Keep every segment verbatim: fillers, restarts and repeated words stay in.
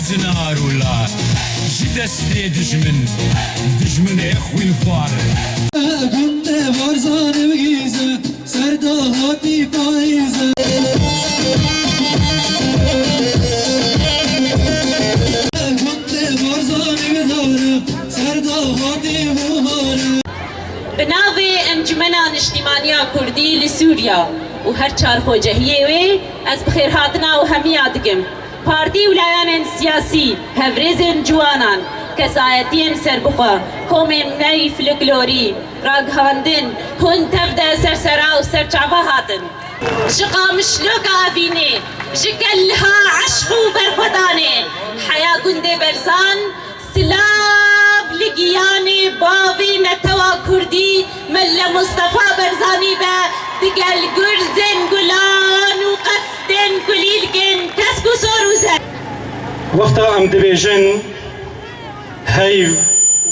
Zinar û lar ji destê dijmin, dijminê xwînxwar. Gundê Barzanî û Gîze, ser dahatî payîze. Gundê Barzanî û Dare, ser dahatî buhare. Bi navê Encumena Niştîmaniya Kurdî li Sûriya û her çar xwecehiyê wê ez bi xêrhatina û hemiya dikim. Partî û layanên siyasî, hevrêzên ciwanan, kesayetiyên serbixwe, komên me yî folklorî, ragihandin, hûn tev de sersera û serçava hatin. Ji Qamişloka Evînê, ji Kelha Eşq û Berxwedanê, heya gundê Berzan, silav li giyanê bavê netewa Kurdî Mele Mustafa Berzanî be, digel gurzên gulan û qef Tên kulîlkên kesk û sor û zer. Wexta em dibêjin heyv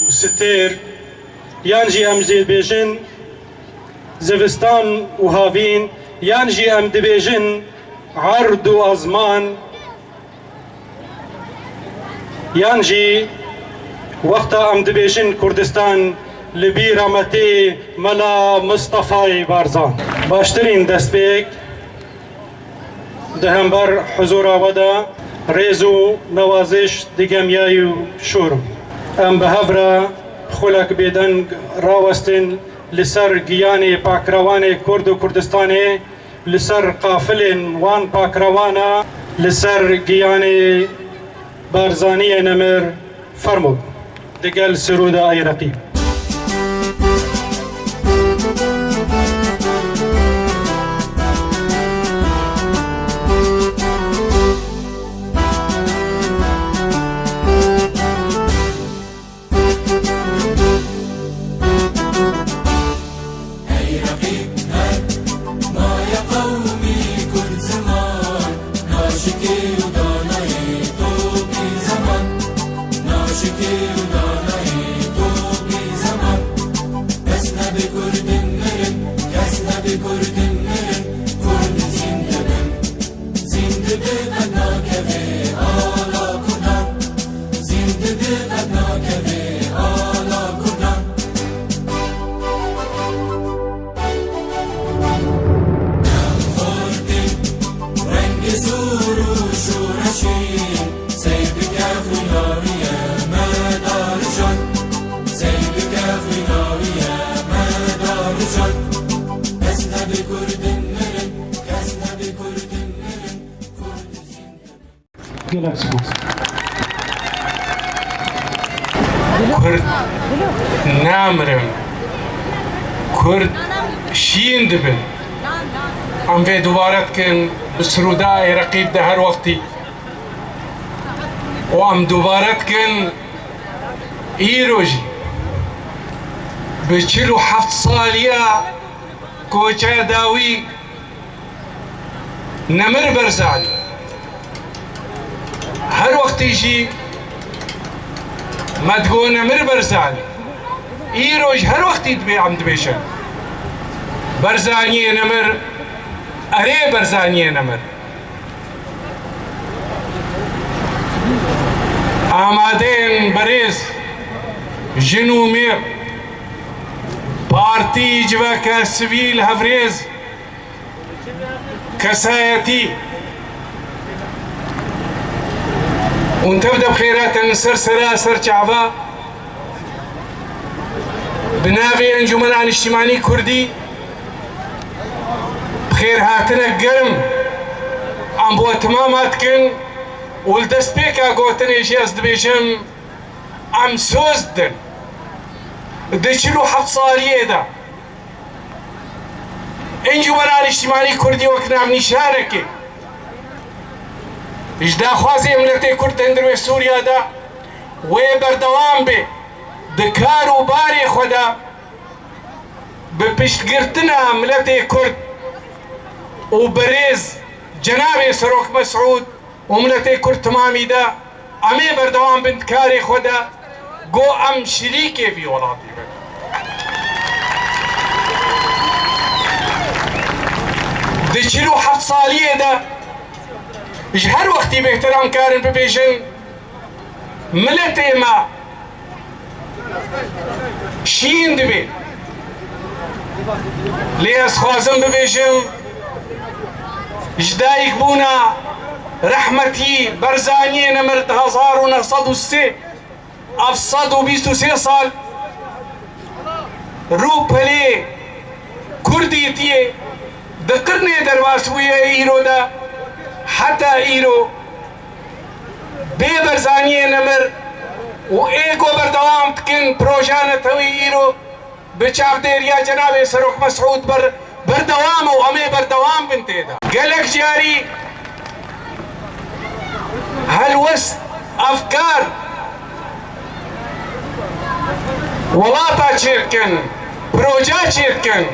û stêrk, yan jî em jê dibêjin zivistan û havîn, yan jî em dibêjin erd û azman, yan jî wexta em dibêjin Kurdistan, li bîra me tê Mela Mistefayê Barzan. Baştirîn destpêk di hember huzura we de rêz û newaziş digemiyayî û şûr. Em bi hev re xulek bêdeng rawestin li ser giyanê pakrewanê Kurd û Kurdistanê, li ser qafilên wan pakrewana, li ser giyanê Barzaniyê nemir. Fermo, digel sirûda ey reqîb. Ey reqîb her, maye qewmî Kurd ziman, naşikê û danayê topî zeman, naşikê û danayê topî zeman. Kes nebe Kurdin mirin, kes nebe Kurdin mirin, Kurd zîn dibin. Zîn dibe qet nakeve ala Kurdan. Zîn dibe qet nakeve ala Kurdan. Xortî rengê sor û şoreşî, sey bike xwîna wî ye me darijan. Sey bike xwîna wî ye me darijan. Kes nebe Kurdin mirin, kes nebe Kurdin mirin. Gelek spas. Kurd namirin. Kurd şîn dibin. Em vê dubare dikin, bi sirûda ê reqîb de her wextî. Û em dubare dikin, îro jî bi çil û heft saliya koçeya dawî Nemir Barzanî. Her wextî jî me digo Nemir Barzanî. Îro jî her wextî dibê em dibêjin. Barzaniyê nemir, erê Barzaniyê nemir. Amadeyên berêz, jin û mêr, partî, civaka sivîl, hevrêz, kesayetî, hûn tev de bi xêr hatin ser sera, ser çava, bi navê Encûmena Niştîmanî Kurdî bi xêrhatina germ em bo we timama dikin û li destpêka gotinê jî ez dibêjim, em soz didin. Di çil û heft saliyê de Encûmena Niştîmanî Kurdî wek navnîşanekê ji daxwazê miletê Kurd tên di wê Sûriya de wê berdewam bê di kar û barê xwe de bi piştgirtina miletê Kurd û berêz cenabê Serok Mesûd û miletê Kurd timamî de em ê berdewam bin di karê xwe de, ku em şirîkê vî welatî bin. Di çil û heft saliyê de ji her wextî bêhtir em karin bibêjin, Miletê me şîn dibe. Lê ez xwazim bibêjim, ji dayikbûna rehmetî Barzaniyê Nemir di hezar û neh sed û sê, ev sed û bîst û sê sal, rûpelê Kurdîtiyê di qirnê derbas bûye, îro de heta îro bê Barzaniyê Nemir û ê ku berdewam dikin proja netewî îro bi çavdêriya Cenabê Serok Mesûd ber-, berdewam û em ê berdewam bin tê de. Gelek carî helwest, efkar welata çêdikin, proja çêdikin.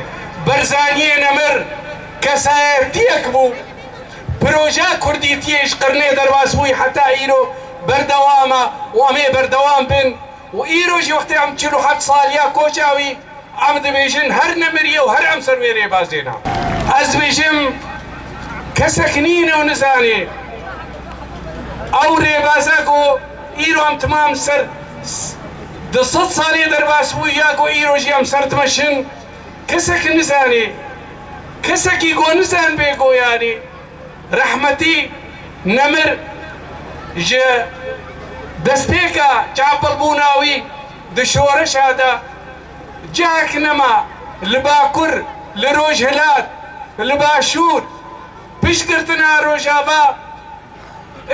Barzaniyê Nemir kesayetiyek bû. Proja Kurdîtiyê ji qirnê derbas bûyî heta îro berdewam e û em ê berdewam bin. Û îro jî wextê em çil û heft saliya koça wî, em dibêjin her nemiriye û her em ser wê rêbazê ne. Ez dibêjim, kesek nîne û nizane ew rêbaza ku îro em timam ser s-, du sed salê derbas bû ya ku îro jî em ser dimeşin, kesek nizane, kesekî ku nizan bê goyanê. Rehmetî Nemir ji destpêka çavbilbûna wî di şoreşa de cihek nema li Bakur, li Rojhilat, li Başûr, piştgirtina Rojava,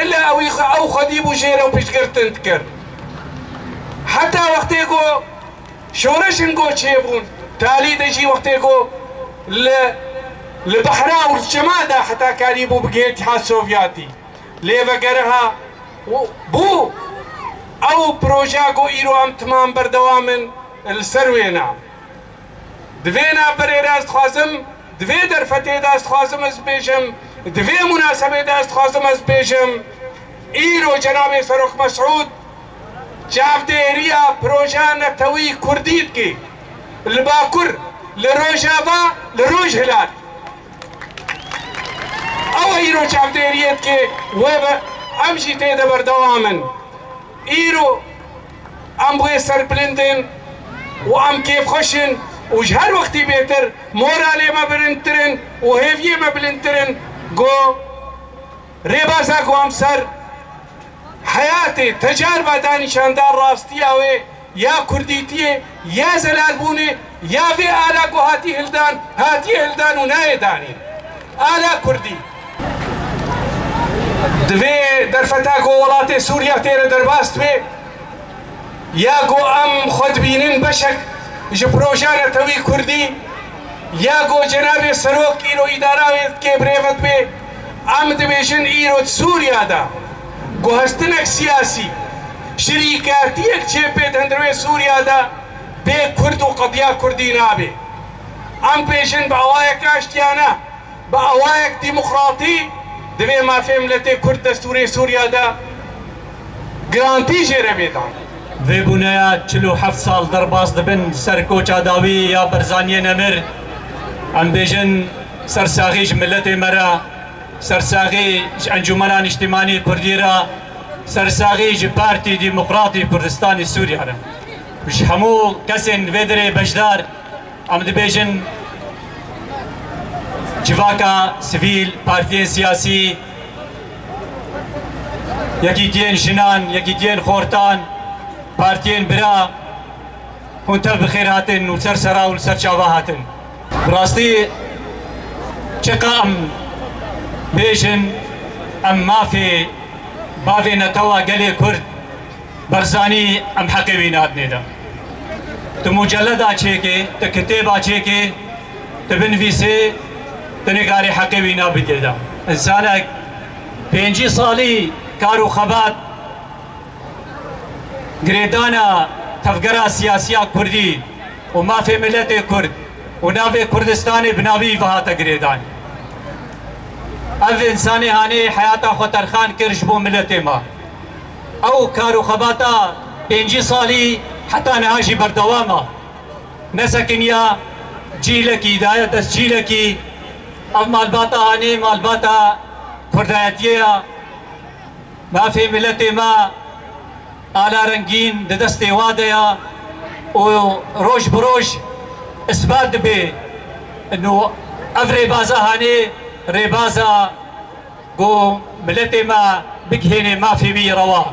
illa ew, ew xwedî bû jê re û piştgirtin dikir. Heta wextê ku şoreşên ku çêbûn, talî de jî wextê ku li, li behra û li çema de heta karîbû bigihê Îtîhad Sovyetî. Lê vegeriha û bû ew proja ku îro em timam berdewam in li ser wê ne. Di vê navberê de ez dixwazim, di vê derfetê de ez dixwazim ez bibêjim, di vê munasebê de ez dixwazim ez bibêjim, îro Cenabê Serok Mesûd çavdêriya proja netewî Kurdî dike li Bakur, li Rojava, li Rojhilat. Ew îro çavdêriyê dike, wê be, em jî tê de berdewam in. Îro em bi wê serbilind in û em kêfxweş in û ji her wextî bêtir moralê me bilindtir in û hêviyê me bilindtir in ku rêbaza ku em ser heyatê, tecarba danîşanda rastiya wê ya kurdîtiyê, ya zelalbûnê, ya vê ala ku hatî hildan, hatiye hildan û nayê danîn. Ala kurdî. Di vê derfeta ku welatê Sûriya tê re derbas dibe, ya ku em xwe dibînin beşek ji proja netewî kurdî, ya ku cenabê serok îro îdara wê dike birêve dibe, em dibêjin îro di Sûriya de guhestinek siyasî, şirîkatiyek çêbê di hundirê Sûriya de bê kurd û qediya kurdî nabe. Em dibêjin bi awayek aştiyane, bi awayek demokratî divê mafê miletê kurd destûrê Sûriya de girantî jê re bê dan. Vê bûneya çil û heft sal derbas dibin ser koça dawî ya Barzaniyê Nemir. Em bêjin sersaxî ji miletê me re, sersaxî ji Encûmena Niştimanî Kurdî re, sersaxî ji Partî Demokratî Kurdistanê Sûriye re. Ji hemû kesên vê derê beşdar Em dibêjin civaka sivîl, partiyên siyasî, yekîtiyên jinan, yekîtiyên xortan, partiyên bira, hûn tev bi xêr hatin û ser sera û li ser çava hatin. Bi rastî çiqa em bêjin, em mafê bavê netewa gelê Kurd Barzanî em heqê wî nadinê de. Tu mucelleda çêkê, tu kitêba çêkê, tu binivîsê, tu nikarî heqê wî nabidê de. Însanek pêncî salî kar û xebat girêdana tevgera siyasiya Kurdî û mafê miletê Kurd û navê Kurdistanê bi navî wî ve hate girêdan. Ev însanê hanê heyata xwe terxan kir ji bo miletê me. Ew kar û xebata pêncî salî heta niha jî berdewam e. Nesekiniya cîlekî, daye dest cîlekî. Ev malbata hanê malbata kurdayetiyê ye. Mafê miletê me Ala rengîn di destê wa de ya û roj bi roj isbat dibe. Ino ev rêbaza hanê rêbaza ku miletê me bigihêne mafê wî rewa.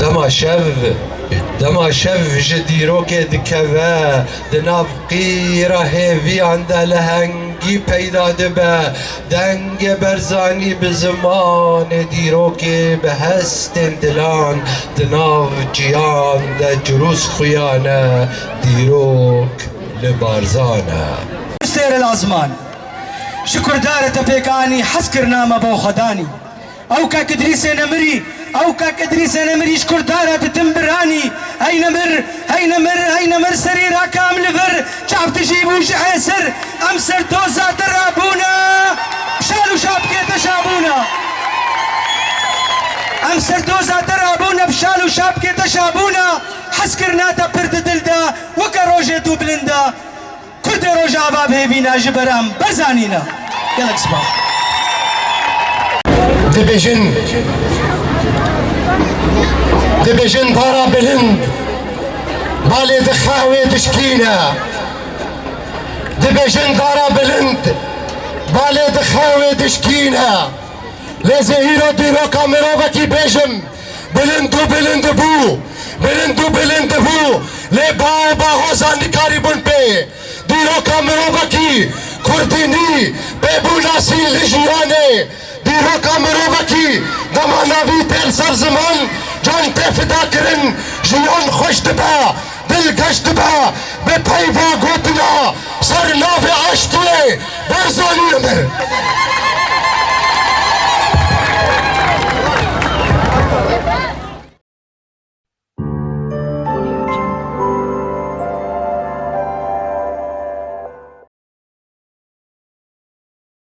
Dema şev, dema şev ji dîrokê dikeve, di nav qîra hêviyan de lehengî peyda dibe. Dengê Barzanî bi zimanê dîrokê, bi hestên dilan di nav çiyan de cirûs xuyane, dîrok li Barzan e. Sêr el azman. Ji kurdare te pêk anî, hez kirina me bo xwedanî. Ew kak Idrîsê Nemirî, ew kak Idrîsê Nemirî ji kurdara ditin biranî. Hey Nemir, hey Nemir, hey Nemir, serî rakam li vir, çav tijî bû ji esir. Em ser doza te rabûne, bi şal û şapkê te şabûne. Em ser doza te rabûne, bi şal û şapkê te şabûne. Hez kirina te pir di dil de, weke rojê tu bilind e. Kurdê Rojava bi hêvî ne, ji ber em Barzanî ne. Gelek spas. Dibêjin, dibêjin dara bilind, balê dixe wê dişkîne. Dibêjin dara bilind, balê dixe wê dişkîne. Lê ez ê îro dîroka mirovekî bêjim, bilind û bilind bû, bilind û bilind bû, lê ba û bahoza nikarîbûn pê. Dîroka mirovekî kurdî nî, pê bû nasîn li jiyanê. Dîroka mirovekî dema navî tê li ser ziman, can tê fida kirin, jiyan xweş dibe, dilgeş dibe, bi peyva gotina ser navê aştiyê Barzanî Nemir.